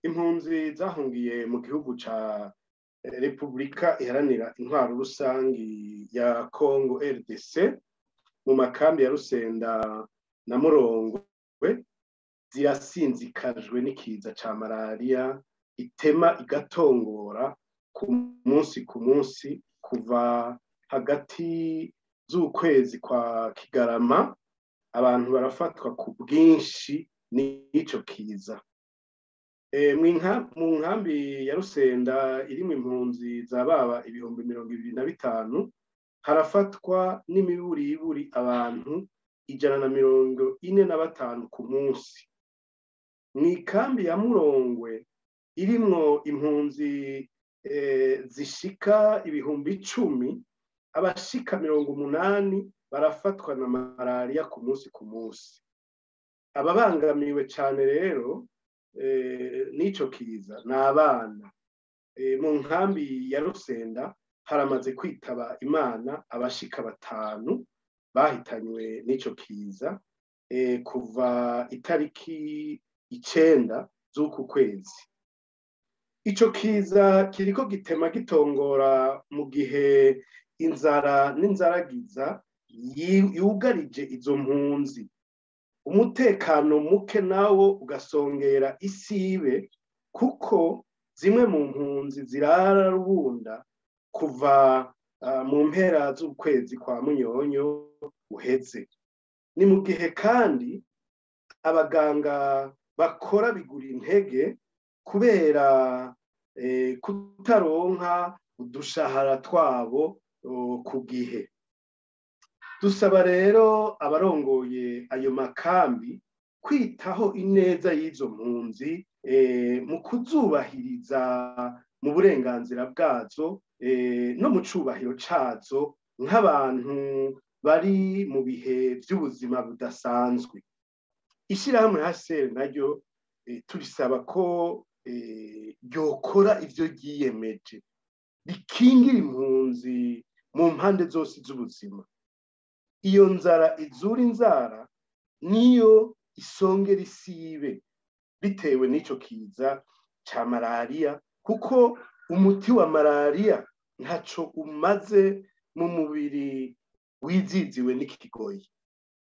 Impunzi zahungiye mu gihugu ca Repubulika Iharanira Intwaro Rusangi ya Congo, RDC, mu makambi ya Rusenda na Murongwe zirasinzikajwe n'ikiza ca malariya itema igatongora ku munsi ku munsi. Kuva hagati z'ukwezi kwa Kigarama, abantu barafatwa ku bwinshi n'ico kiza. Mu nkambi ya Rusenda irimwo impunzi zababa 25,000, harafatwa n'imiburiburi abantu 145 ku munsi. Mu ikambi ya Murongwe irimwo impunzi zishika 10,000, abashika 80 barafatwa na malariya ku munsi ku munsi. Ababangamiwe cane rero n'ico kiza ni abana. Mu nkambi ya Rusenda haramaze kwitaba Imana abashika batanu bahitanywe n'ico kiza kuva itariki 9 z'uku kwezi. Ico kiza kiriko gitema gitongora mu gihe inzara n'inzaragiza yugarije izo mpunzi, umutekano muke nawo ugasongera isibe, kuko zimwe mu mpunzi zirara rubunda kuva mu mpera z'ukwezi kwa Munyonyo uheze. Ni mu gihe kandi abaganga bakora bigura intege kubera kutaronka udushahara twabo ku gihe. Dusaba rero abarongoye ayo makambi kwitaho ineza y'izo mpunzi mu kuzubahiriza mu burenganzira bwazo no mu cubahiro cazo nk'abantu bari mu bihe vy'ubuzima budasanzwe. Ishirahamwe HCR naryo turisaba ko ryokora ivyo ryiyemeje, rikingira impunzi mu mpande zose z'ubuzima. Iyo nzara izura inzara niyo isongera isibe bitewe n'ico kiza ca malariya, kuko umuti wa malariya ntaco umaze mu mubiri wiziziwe n'ikigoyi.